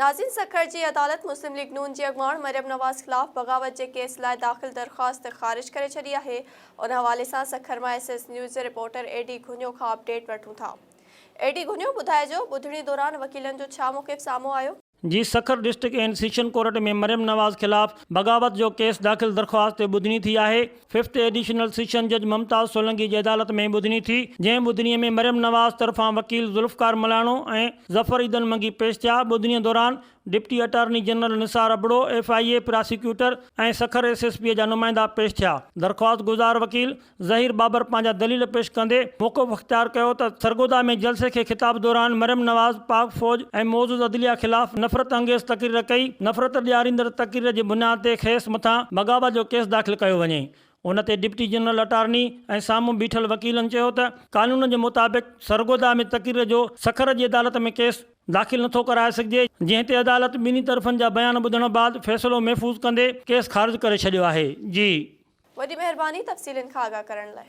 ناظرين سکر جي عدالت مسلم ليگ نون جي اڳواڻ مريم نواز خلاف بغاوت جي ڪيس لاء داخل درخواست خارج ڪري ڇڏي آهي ان حوالي سان سکر مان ايس ايس نيوز جي رپورٽر اي ڊي گهنيو کان اپڊيٽ وٺون ٿا اي ڊي گهنيو ٻڌائجو ٻڌڻي دوران وڪيلن جو ڇا موقف سامهون آيو؟ جي Sukkur district and session court ۾ Maryam Nawaz خلاف بغاوت جو ڪيس داخل درخواست تي ٻڌڻي ٿي آهي. ففٿ ايڊيشنل سيشن جج ممتاز سولنگي جي عدالت ۾ ٻڌڻي ٿي، جنهن ٻڌڻي ۾ مريم نواز طرفان وڪيل ذوالفقار ملاڻو ۽ ظفر عيدن منگي پيش ٿيا، ٻڌڻي دوران deputy attorney general Nisar Abro, F I A prosecutor ۽ Sukkur S S P جا نمائندا پيش ٿيا. درخواست گذار وڪيل ظهير بابر پنهنجا دليل پيش ڪندي موقف اختيار ڪيو ته سرگوڌا ۾ جلسي کي خطاب دوران مريم نواز پاڪ فوج ۽ معزز عدليه خلاف نفرت انگيز تقرير ڪئي، نفرت ڏياريندڙ تقرير جي بنياد تي کيس مٿان بغاوت جو ڪيس داخل ڪيو وڃي. ان تي ڊپٽي جنرل اٽارني ۽ سامهون بيٺل وڪيلن چيو ته قانون جي مطابق سرگوڌا ۾ تقرير جو سکر جي عدالت ۾ ڪيس داخل نٿو ڪرائي سگهجي، جنهن تي عدالت ٻنهي طرفن جا بيان ٻڌڻ بعد فيصلو محفوظ ڪندي ڪيس خارج ڪري ڇڏيو آهي. جي. وڏي مهرباني تفصيلن کان آگاهه ڪرڻ لاء.